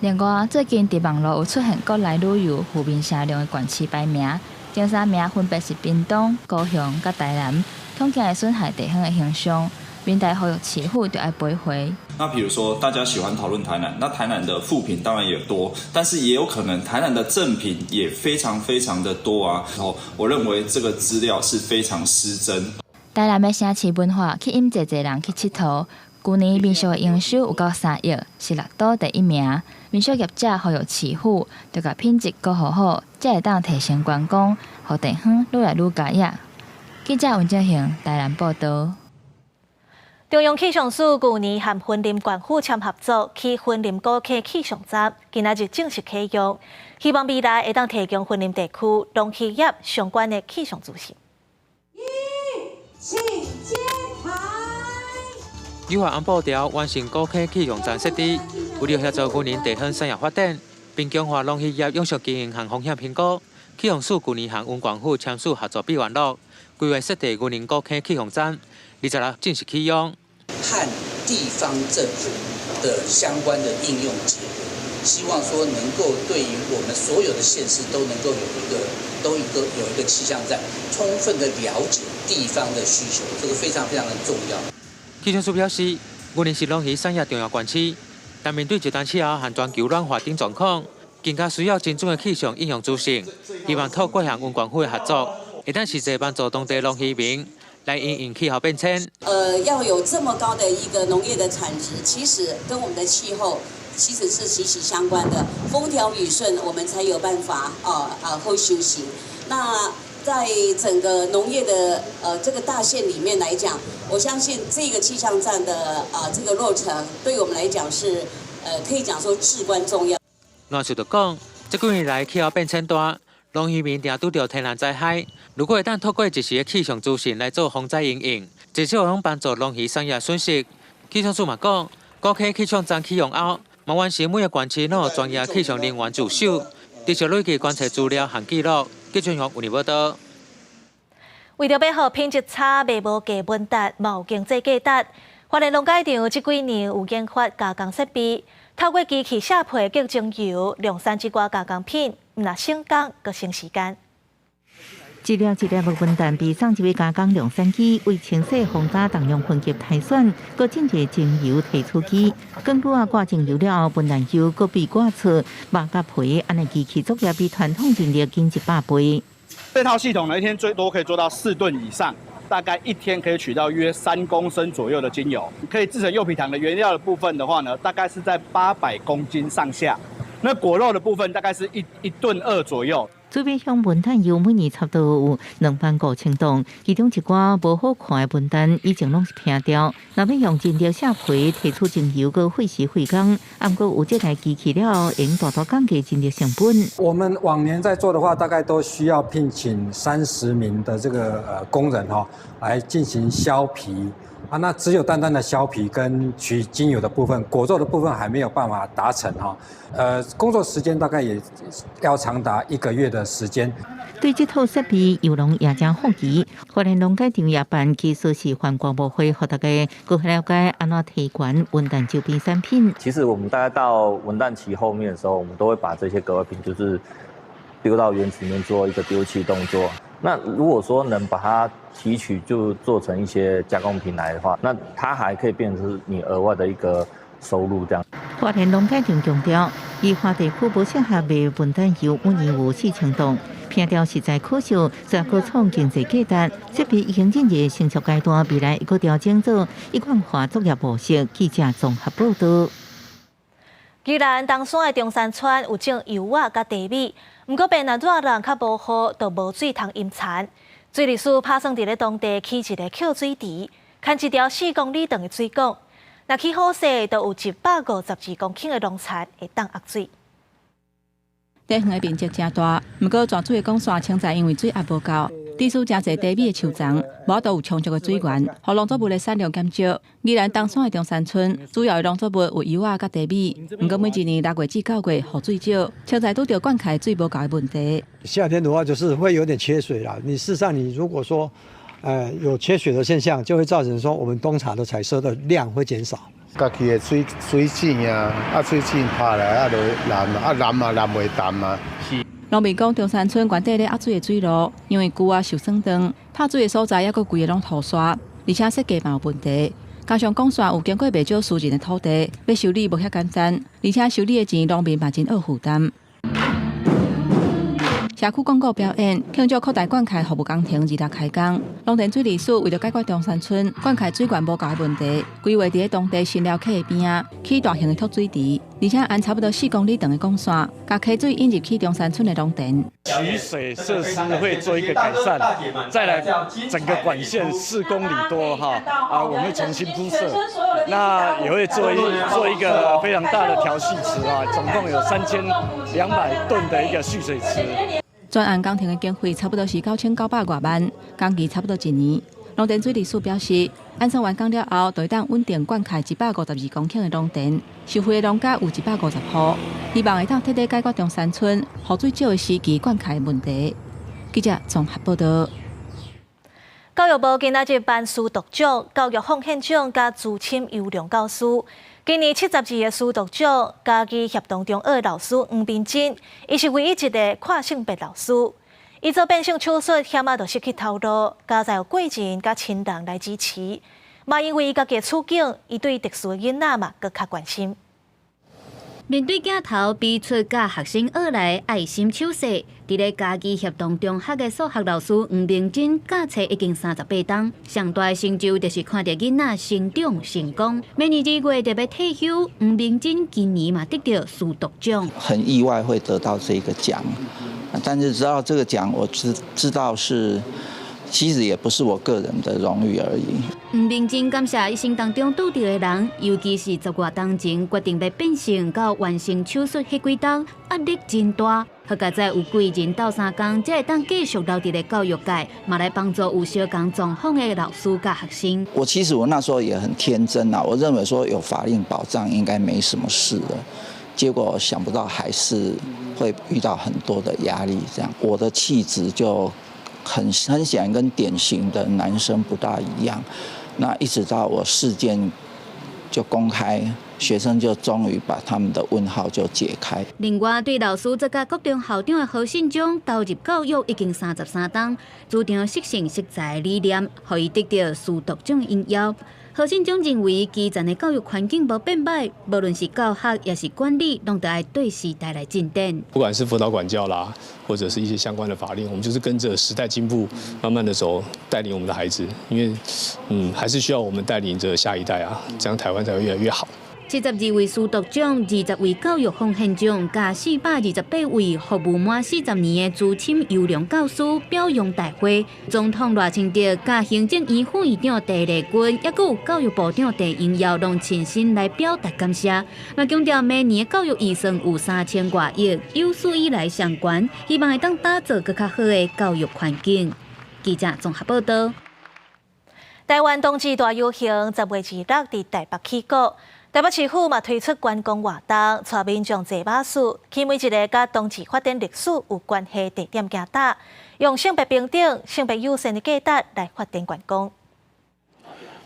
另外，最近佇網路有出現國內旅遊負面聲量的縣市排名，前三名分別是屏東、高雄佮台南，恐驚會損害地方的形象。民代呼籲市府著愛賠回。那比如說，大家喜歡討論台南，那台南的負評當然也多，但是也有可能台南的正評也非常非常的多啊。然後，我認為這個資料是非常失真。台南的城市文化吸引濟濟人去𨑨迌。舊年民宿的營收有夠3億，是六都第一名。民宿業者呼籲市府，著共品質顧予好，才會當提升觀光，予地方愈來愈佳也。記者溫正興台南報導。中央氣象署舊年和雲林縣府簽合作，起雲林古坑氣象站，今仔日正式啟用，希望未來會當提供雲林地區農漁業相關的氣象資訊。一，請揭牌。優化按步調完成古坑氣象站設置，為了協助雲林地方產業發展，並強化農漁業永續經營和風險評估，氣象署舊年和雲縣府簽署合作備忘錄，規劃設置雲林古坑氣象站，26正式啟用。和地方政府的相關的應用結合，希望說能夠對於我們所有的縣市都能夠有一個都一個有一個氣象站，充分的了解地方的需求，這個非常非常的重要。氣象署表示，雲林是農漁產業重要縣市，但面對極端氣候和全球暖化等狀況，更加需要精準的氣象應用資訊。希望透過和雲縣府的合作，會當實際幫助當地農漁民。來因應氣候變遷。要有這麼高的一個農業的產值，其實跟我們的氣候其實是息息相關的。風調雨順，我們才有辦法好收成。那在整個農業的這個大縣裡面來講，我相信這個氣象站的這個落成，對我們來講是可以講說至關重要。阮氏就講，這幾年來氣候變遷大，農漁民定拄著天然災害。如果會當透過即時的氣象資訊來做防災因應，至少會幫助農漁產業損失。氣象署嘛講，高溪氣象站啟用後，嘛完成每个縣市攏有專業氣象人員駐守，持續累積觀測資料和記錄。記者為你報道。為著欲予品質差、賣無價文旦，嘛有經濟價值。花蓮農改場這幾年有研發加工設備，透過機器卸皮、結精油、量產這寡加工品，毋但省工，閣省時間。一粒一粒的文旦被送入去加工量產機，為清洗、烘乾、重量分級篩選，閣進入精油提取機。更拄仔掛精油了後，文旦油閣被刮出肉佮皮，按呢機器作業比傳統人力緊100倍。這套系統呢，一天最多可以做到4噸以上，大概一天可以取到約3公升左右的精油。可以製成柚皮糖的原料的部分的話呢，大概是在800公斤上下。那果肉的部分大概是1.2噸左右。水尾鄉文旦油每年差不多有25,000噸，其中一寡無好看的文旦以前攏是拋掉。若欲用人力卸皮提取精油，閣費時費工，毋過有這台機器了後，會大大降低人力成本。我們往年在做的話，大概都需要聘請30名的這個工人哈，來進行削皮啊。那只有單單的削皮跟取精油的部分，果肉的部分還沒有辦法達成哈。工作時間大概也要長達一個月的時間。對這套設備，油農也誠好奇。花蓮農改場也辦技術示範觀摩會，予大家閣較了解按怎提懸文旦周邊產品。其實我們大概到文旦期後面的時候，我們都會把這些格外品就是丟到園子裡面做一個丟棄動作。那如果說能把它提取，就做成一些加工品來的話，那它還可以變成是你額外的一個收入。這樣。花蓮農改場強調，宜花地區無適合賣文旦油，每年有4000噸，拋掉實在可惜，煞閣創經濟價值。設備已經進入成熟階段，未來會閣調整做一貫化作業模式。記者綜合報道。宜蘭東山的中山村有種柚仔佮茶米，毋過變若熱人較無雨，就無水通淹田。水利署拍算佇咧當地起一個抾水池，牽一條4公里長的水管。若起好勢，就有152公頃的農田會當壓水。地方的面積誠大，毋過泉水的管線清在因為水壓無夠，致使誠濟茶米的樹叢無法度有充足的水源，予農作物的產量減少。宜蘭東山的中山村主要的農作物有柚仔佮茶米，毋過每一年6月至9月雨水少，清在拄著灌溉水無夠的問題。夏天的話就是會有點缺水啦。你事實上，你如果說，有缺水的現象，就會造成說我們冬茶的採收的量會減少。家己的水水井啊，啊水井拍來啊就濫啊濫啊濫袂淡啊。是。農民講，中山村原底咧壓水的水路，因為舊啊受損斷，拍水的所在猶閣規个攏塗沙，而且設計嘛有問題。加上管線有經過袂少私人的土地，欲修理無遐簡單，而且修理的錢農民嘛真愛負擔。社區廣告表演，慶祝擴大灌溉服務工程二六開工。農田水利署為著解決中山村灌溉水源無夠的問題，規劃佇咧當地新寮溪的邊仔起大型的蓄水池，而且按差不多4公里長的管線，共溪水引入去中山村的農田。取水設施會做一個改善，再來整個管線4公里多哈啊，我們會重新鋪設，那也會做一個非常大的調蓄池啊，總共有3200噸的一個蓄水池。專案工程的經費差不多是9900外萬，工期差不多一年。農田水利署表示，按算完工了後，就會當穩定灌溉152公頃的農田，受惠的農家有150戶，希望會當徹底解決中山村雨水少的時期灌溉的問題。記者綜合報道。教育部今仔日頒師鐸獎、教育奉獻獎佮資深優良教師。今年72個師鐸獎，嘉義協同中學老師黃明珍，伊是唯一一个跨性別老師。伊做變性手術，險仔就失去頭路，佳哉有貴人佮親人來支持。嘛因為伊家己的處境，伊對特殊的囡仔嘛閣較關心。面對鏡頭，比出教學生學來愛心手勢。佇咧嘉義協同中學的數學老師黃明珍教冊已經38冬，上大的成就就是看著囡仔成長成功。明年2月就欲退休，黃明珍今年嘛得著師鐸獎。很意外會得到這個獎，但是知道這個獎，我知道是。其實也不是我個人的榮譽而已。黃明珍感謝一生當中拄著的人，尤其是10外冬前決定欲變性到完成手術彼幾冬，壓力真大。好佳哉有貴人鬥相共，才會當繼續留佇咧教育界，嘛來幫助有相仝狀況的老師佮學生。我其實我那時候也很天真啊，我認為說有法令保障應該沒什麼事的，結果想不到還是會遇到很多的壓力。這樣，我的氣質就很顯然跟典型的男生不大一樣，那一直到我事件就公開，學生就終於把他們的問號就解開。另外，對老師這個國中校長的何信忠投入教育已經33冬，主張適性適才的理念，予伊得著師鐸獎榮耀。何信忠認為，基層的教育環境無變䆀，無論是教學抑是管理，攏得愛對時代來進展。不管是輔導管教啦，或者是一些相關的法令，我們就是跟着時代進步，慢慢的走，帶領我們的孩子，因為還是需要我們帶領着下一代啊，這樣台灣才會越來越好。72位師鐸獎、20位教育奉獻獎，佮428位服務滿40年的資深優良教師表揚大會。總統賴清德、佮行政院副院長鄭麗君，抑閣有教育部長鄭英耀，攏親身來表達感謝。嘛強調每年教育預算有3000外億，有史以來上懸，希望會當打造閣較好的教育環境。記者綜合報道。台灣冬至大遊行10月26佇台北起鼓。台北市府嘛推出觀光活動，帶民眾坐巴士去每一个佮同志發展歷史有關係地點行踏，用性別平等、性別友善的價值來發展觀光。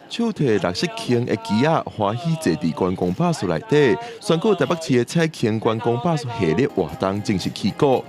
手提綠色圈的旗仔，歡喜坐佇觀光巴士內底，宣告台北市的彩圈觀光巴士系列活動正式起鼓。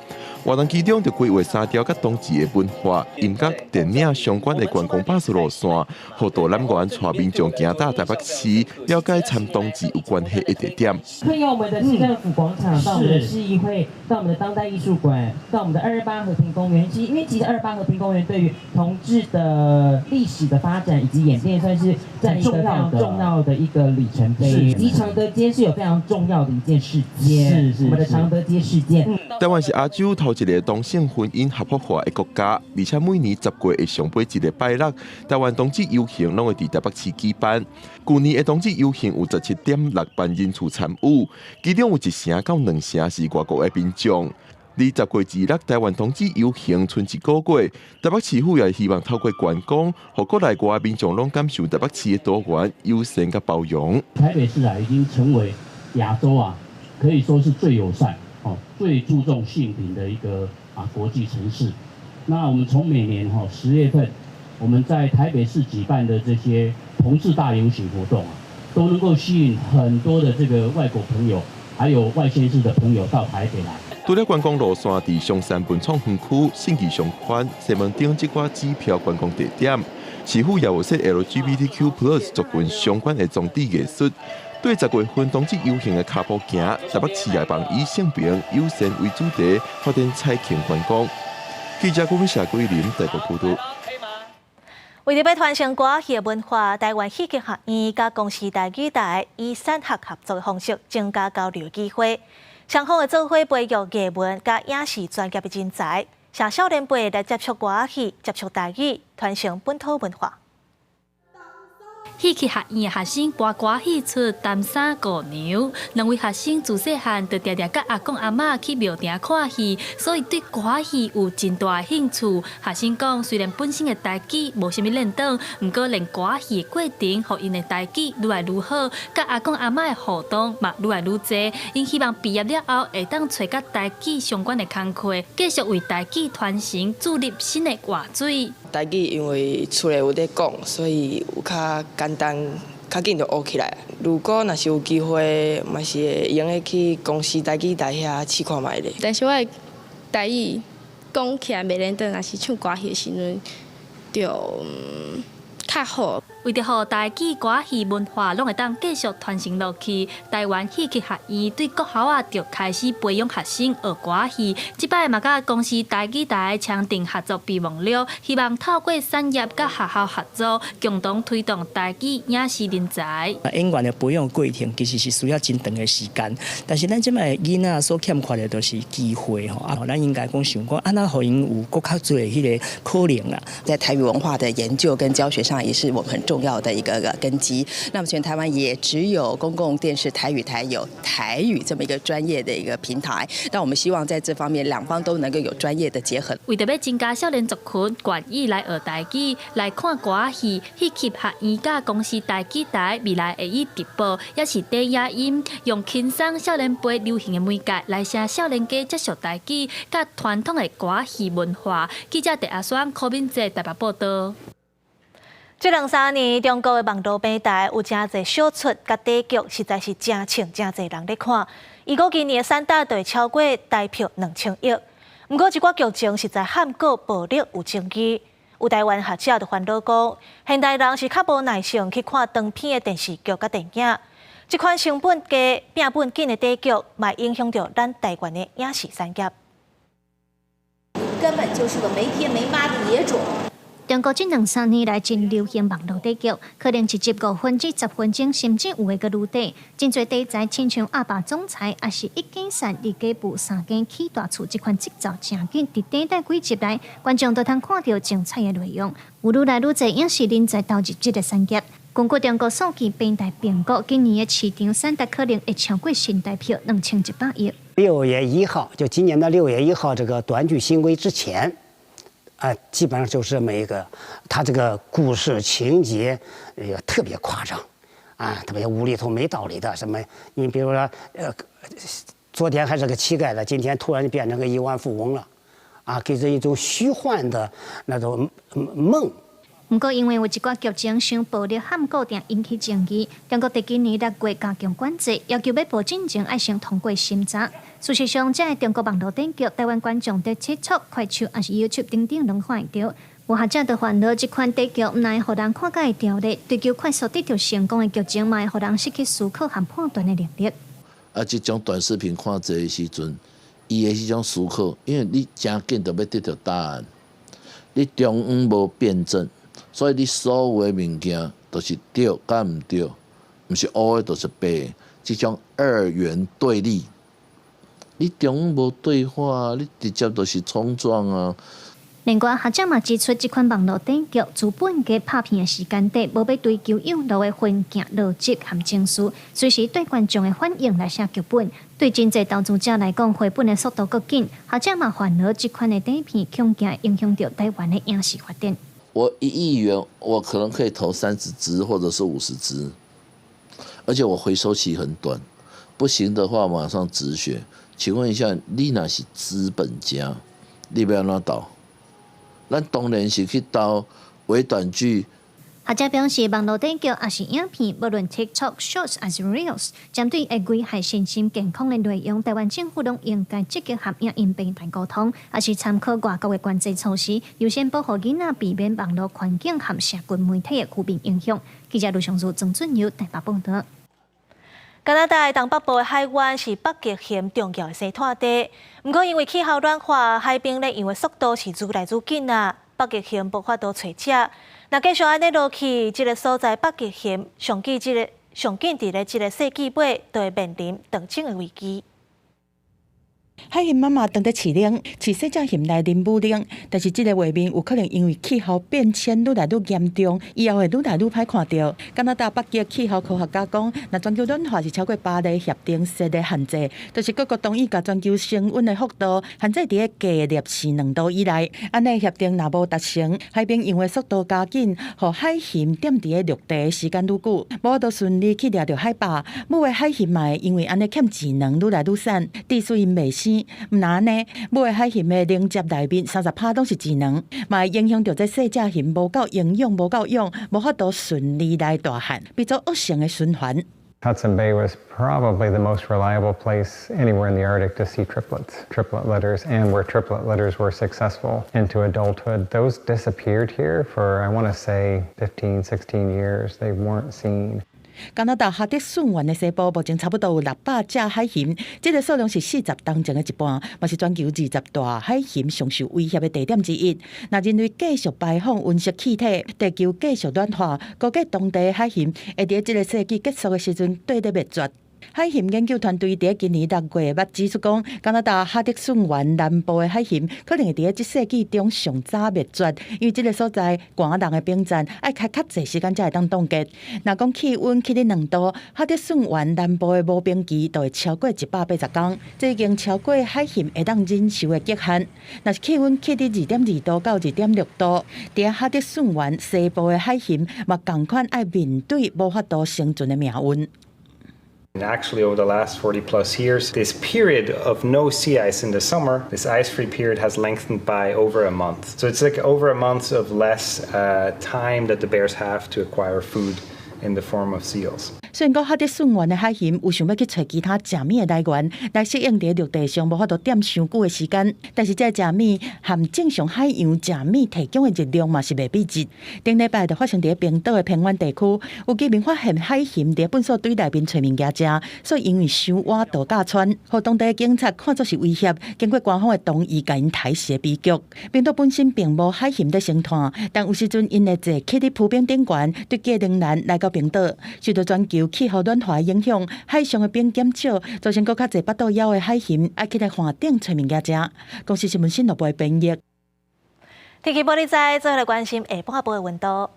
活動其中就規劃三條佮同志的文化、音樂、電影相關的觀光巴士路線，予導覽員帶民眾行踏台北市，了解參同志有關係的地點。可以由我們的市政府廣場到我們的市議會，到我們的當代藝術館，到我們的228和平公園。其實，因為其實228和平公園對於同志的歷史的發展以及演變，算是佔一個非常重要的一個里程碑。其實常德街是有非常重要的一件事件，我們的常德街事件。台灣是亞洲頭一个同性婚姻合法化的國家，而且每年10月的上尾一个拜六，台灣同志遊行攏會佇台北市舉辦。舊年的同志遊行有17.6萬人次參與，其中有1成到2成是外國的民眾。而10月26台灣同志遊行賰一個月，台北市府也希望透過觀光，予國內外民眾攏感受台北市的多元、友善佮包容。台北市啊，已經成為亞洲啊，可以說是最友善、哦最注重性平的一個啊國際城市。那我們從每年哈10月份，我們在台北市舉辦的這些同志大遊行活動啊，都能夠吸引很多的這個外國朋友，還有外縣市的朋友到台北來。除了觀光路線，佇松山文創園區、信義商圈、西門町這寡指標觀光地點，市府也有設 LGBTQ+ 族群相關的裝置藝術。對10月份同志遊行的跤步行，台北市也望以性平友善為主題，發展彩慶觀光。記者郭文霞、桂林台北報導。為著欲傳承歌仔戲文化，台灣戲劇學院佮公視台語台以產學合作的方式，增加交流機會。雙方會做伙培育藝文佮影視專業的人才，讓少年輩來接觸歌仔戲、接觸台語，傳承本土文化。戲劇學院的學生搬歌戲出《擔衫姑娘》，兩位學生自細漢就定定佮阿公阿嬤去廟埕看戲，所以對歌戲有真大的興趣。學生講，雖然本身的台語無啥物輪轉，毋過練歌戲的過程，予𪜶的台語愈來愈好，佮阿公阿嬤的互動嘛愈來愈濟。𪜶希望畢業了後會當揣佮台語相關的工課，繼續為台語傳承注入新的活水。台語因為厝內有咧講，所以有較簡單，較緊就學起來。如果若是有機會，嘛是會用得去公視台語台遐試看覓咧。但是我的台語講起來袂輪轉，若是唱歌戲的時陣，就較好。為著予台語歌仔戲文化攏會當繼續傳承落去，台灣戲曲學院對國校仔就開始培養學生學歌仔戲。這擺嘛佮公視台語台簽訂合作備忘錄，希望透過產業佮學校合作，共同推動台語影視人才。演員的培養過程其實是需要真長的時間，但是咱這擺囡仔所欠缺的就是機會吼啊！咱應該講想講，按怎予𪜶有閣較濟彼个可能啊？在台語文化的研究跟教學上，也是我們很重要的一個根基。那麼全台灣也只有公共電視台語台有台語這麼一個專業的一個平台。但我們希望在這方面兩方都能夠有專業的結合。為著欲增加少年族群願意來學台語、來看歌仔戲，戲曲學院佮公視台語台未來會以直播，抑是短影音，用輕鬆少年輩流行的媒介來帶少年家接觸台語，佮傳統的歌仔戲文化。記者鄭阿雙、柯敏哲台北報道。這兩三年，中國的網路平台有誠濟小出佮短劇，實在是誠衝誠濟人咧看。預估今年的產值就會超過台票2000億。毋過，這寡劇情實在和故暴力有爭議。有台灣學者就煩惱講，現代人是較無耐性去看長篇的電視劇佮電影。這款成本低、變本緊的短劇，嘛影響著咱台灣的影視產業。根本就是個沒爹沒媽的野種。中國這兩三年來真流行網路短劇，可能一集5分至10分鐘，甚至有的閣愈短。真濟題材親像阿霸總裁，抑是一間散二家埔三間起大厝，這款節奏誠緊，佇短短幾集內，觀眾都通看著精彩的內容。有愈來愈濟影視人才投入這个產業。根據中國數據平台評估，今年的市場產值可能會超過新台票2100億。 6月1號，就今年的六月一號，這個短劇新規之前。啊，基本上就是這麼一個，他這個故事情節也特別誇張，啊，特別無厘頭、沒道理的什麼，你比如說，昨天還是個乞丐的，今天突然變成個億萬富翁了，啊，給人一種虛幻的那種夢。毋過，因為有一寡劇情傷暴力和固定引起爭議，中國佇今年6月加強管制，要求欲播進前愛先通過審查。事實上，這个中國網路短劇，台灣觀眾佇 TikTok、快手抑是 YouTube 等等攏看會著。有學者就煩惱，這款短劇毋但會予人看甲會著咧，追求快速得著成功的劇情，嘛會予人失去思考和判斷的能力。啊，這種短視頻看濟的時陣，伊的彼種思考，因為你誠緊就欲得著答案，你中央無辯證。所以你所有的物件都是對佮毋對，毋是烏的，就是白的，這種二元對立，你中央無對話，你直接就是衝撞啊。另外，學者嘛指出，這款網路短劇資本家拍片的時間短，無欲追求幼路的分鏡邏輯和情緒，隨時對觀眾的反應來寫劇本。對真濟投資者來講，回本的速度閣緊。學者嘛煩惱，這款的短片恐驚影響著台灣的影視發展。我1億元，我可能可以投30支或者是50支，而且我回收期很短，不行的話馬上止血。請問一下，你若是資本家，你欲按怎投？咱當然是去投微短劇。學者表示，網路短劇抑是影片，無論 TikTok、Shorts 抑是 Reels，針對會危害身心健康的內容，台灣政府攏應該積極和影音平台溝通，抑是參考外國的管制措施，優先保護囡仔，避免網路環境和社群媒體的負面影響。記者盧尚如、曾俊友台北報導。加拿大東北部的海灣是北極熊重要的生態地，毋過因為氣候暖化，海冰咧融的速度是愈來愈緊啊，北極熊無法度揣食。若繼續按呢落去，這个所在北極熊上緊這个上緊佇咧這个世紀尾，就會面臨斷種的危機。海熊媽媽當佇飼奶，飼細隻熊來啉母奶，但是這个畫面有可能因為氣候變遷愈來愈嚴重，以後會愈來愈歹看著。加拿大北極氣候科學家講，若全球暖化是超過巴黎協定設的限制，就是各國同意共全球升溫的幅度限制佇咧低攝氏2度以內。按呢協定若無達成，海冰融的速度加緊，予海熊踮佇咧陸地的時間愈久，無法度順利去掠著海豹。母的海熊嘛會因為按呢欠飼卵愈來愈瘦，致使𪜶袂生。毋但按呢，母的海熊的奶汁內面30趴攏是飼卵，嘛會影響著這細隻熊無夠營養、無夠養，無法度順利來大漢，變做惡性的循環。Hudson Bay was probably the most reliable place anywhere in the Arctic to see triplets, triplet litters, and where triplet litters were successful into adulthood. Those disappeared here for, I want to say, 15, 16 years. They weren't seen. 加拿大哈德遜灣的西部目前差不多有600隻海熊，這個數量是40冬前的一半，嘛是全球20大海熊上受威脅的地點之一。若人類繼續排放溫室氣體，地球繼續暖化，估計當地的海熊會佇這個世紀結束的時陣綴咧滅絕。海熊研究團隊佇今年6月捌指出講，加拿大哈德遜灣南部的海熊可能會佇這世紀中上早滅絕，因為這个所在寒冷的冰層愛開較濟時間才會當凍結。若講氣溫起佇2度，哈德遜灣南部的無冰期就會超過180天，這已經超過海熊會當忍受的極限。若是氣溫起佇2.2度到2.6度，佇哈德遜灣西部的海熊嘛仝款愛面對無法度生存的命運。 And actually, over the last 40 plus years, this period of no sea ice in the summer, this ice free period has lengthened by over a month. So it's like over a month of less time that the bears have to acquire food in the form of seals. 雖然講哈德遜灣的海熊有想欲去揣其他食物的來源，來適應佇陸地上無法度踮傷久的時間，但是這个食物和正常海洋食物提供的熱量嘛是袂比值。頂禮拜就發生佇冰島的偏遠地區，有居民發現海熊佇糞埽堆內面揣物件食，所以因為傷倚度假村，予當地警察看作是威脅，經過官方的同意，共𪜶刣死的悲劇。冰島本身並無海熊佇生湠，但有時陣𪜶會坐起佇浮冰頂懸，對格陵蘭來到冰島，受到全球氣候暖化的影響，海上的冰減少，造成閣較濟腹肚枵的海熊愛起來岸頂揣物件食。公視新聞新聞部的編譯。天氣報你知，做伙來關心下半晡的溫度。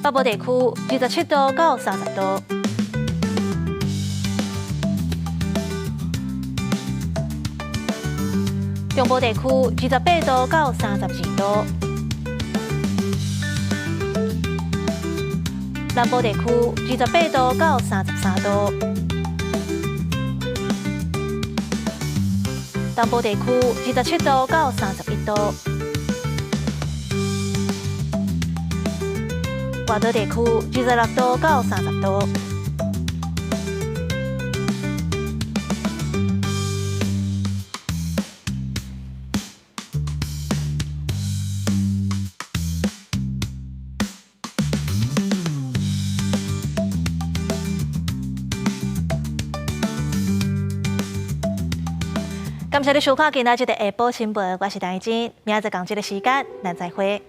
北部地區27度到30度。中部地區28度到32度，南部地區28度到33度，東部地區27度到31度，外島地區26度到30度。感謝你收看今仔這个下晡新聞，我是陳怡貞，明仔載仝這个時間，咱再會。